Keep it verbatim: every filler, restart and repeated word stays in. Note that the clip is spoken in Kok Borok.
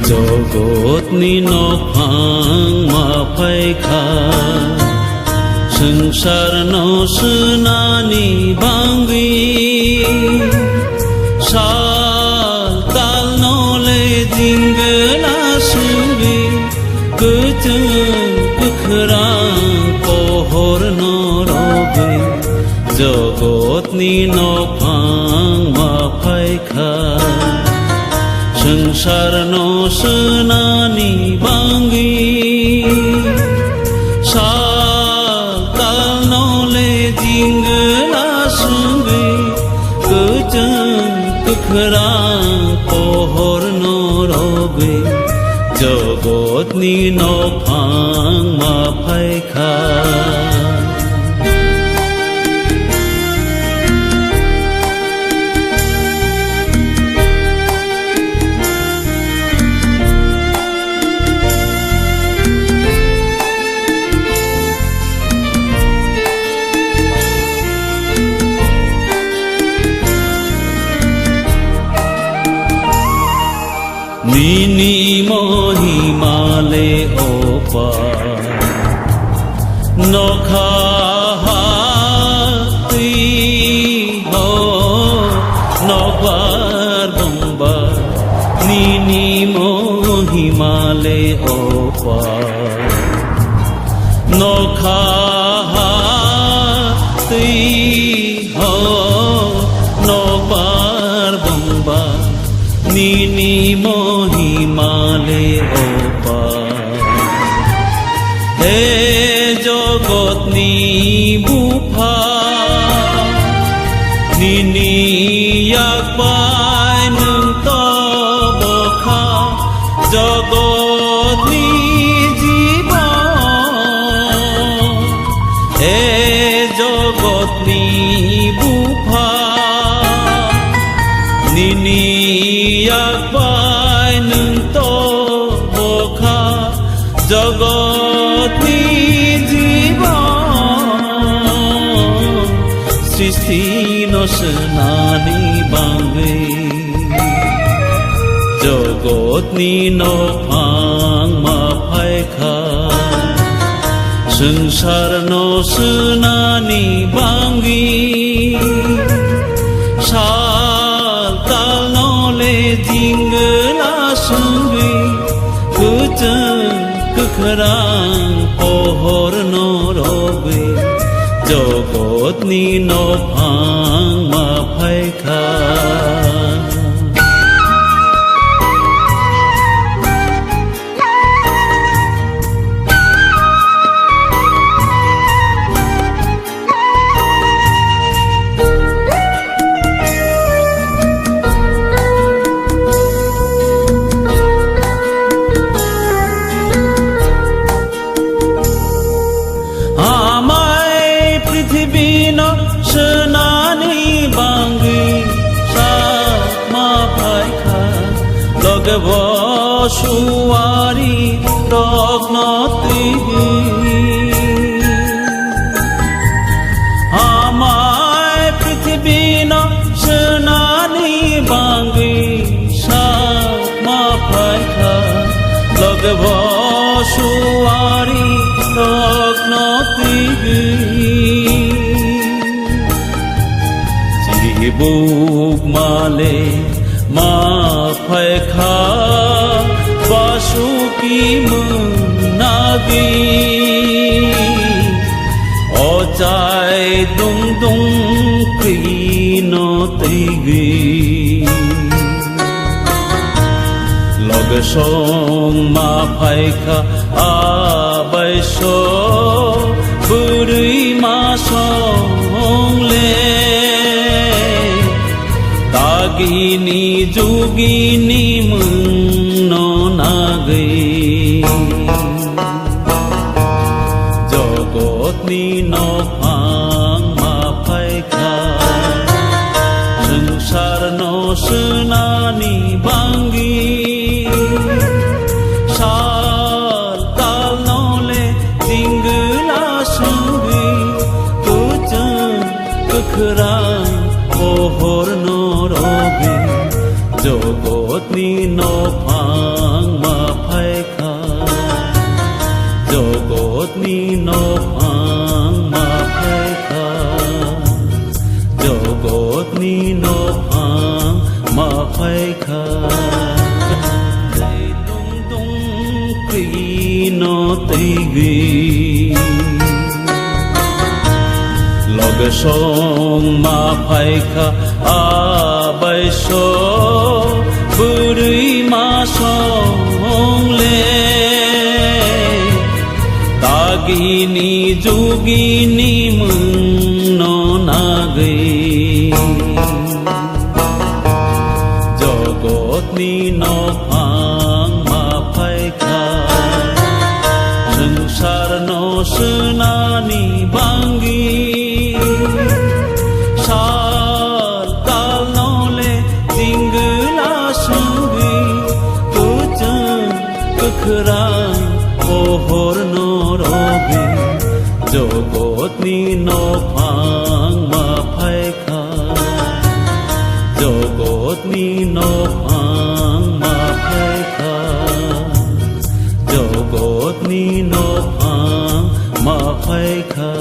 Jogotni nokphang ma phaikha, swngcharno swnani bangwi. Sal talno le jingla swngwi, kwchwng kwkhrang pohorno rogwi. Jogotni nokphang ma phaikha, swngcharno swnani bangwi. Sal talno le jingla swngwi, kwchwng kwkhrang pohorno rogwi. Jogotni nokphang ma phaikha. Nini mohima le opa, nokha hatwi ho, nokbar bongba. Nini mohima le opa, nokha hatwi ho, nokbar bongba. Nini mohima le opa. He jogotni bupha, nini yak bai nwng to bokha. Jogotni jibon, he jogotni bupha, nini yak bai nwng to bokha. Jogotni jibon, srishti no swnani bangwi. Jogotni nokphang ma phaikha, swngcharno swnani bangwi. Sal talno le jingla swngwi, kwchwng kwkhrang pohorno rogwi. Jogotni nokphang ma phaikha. Amai prithibino swnani bangwi sakma phaikha, loge bo suari rokno twiwi. Amai prithibino swnani bangwi sakma phaikha, loge bo suari rokno twiwi. Chibuk male ma phaikha, basuki mwnagwi. Ochai dungdung kwino twiwi. Loge song ma phaikha, abai so bwrwi ma song le. Dagini jugini mungno nagwi. Jogotni nokphang ma phaikha, swngcharno swnani bangwi. Sal talno le jingla swngwi, kwchwng kwkhrang pohorno rogwi. Jogo Jogotni nophang ma phaikha, jogotni nophang ma phaikha, jogotni nophang ma phaikha. Tei tongtong kwrwino twigwi. Loge song ma phaikha abaisok bwrwi ma song le. Tagini jugini mungno nagwi. Jogotni nophang ma phaikha, swngcharno swnani bangwi. Sal talno le jingla swngwi, kwchwng kwkhrang pohorno rogwi. Jogotni nophang ma phaikha, jogotni nophang ma phaikha, jogotni nophang ma phaikha.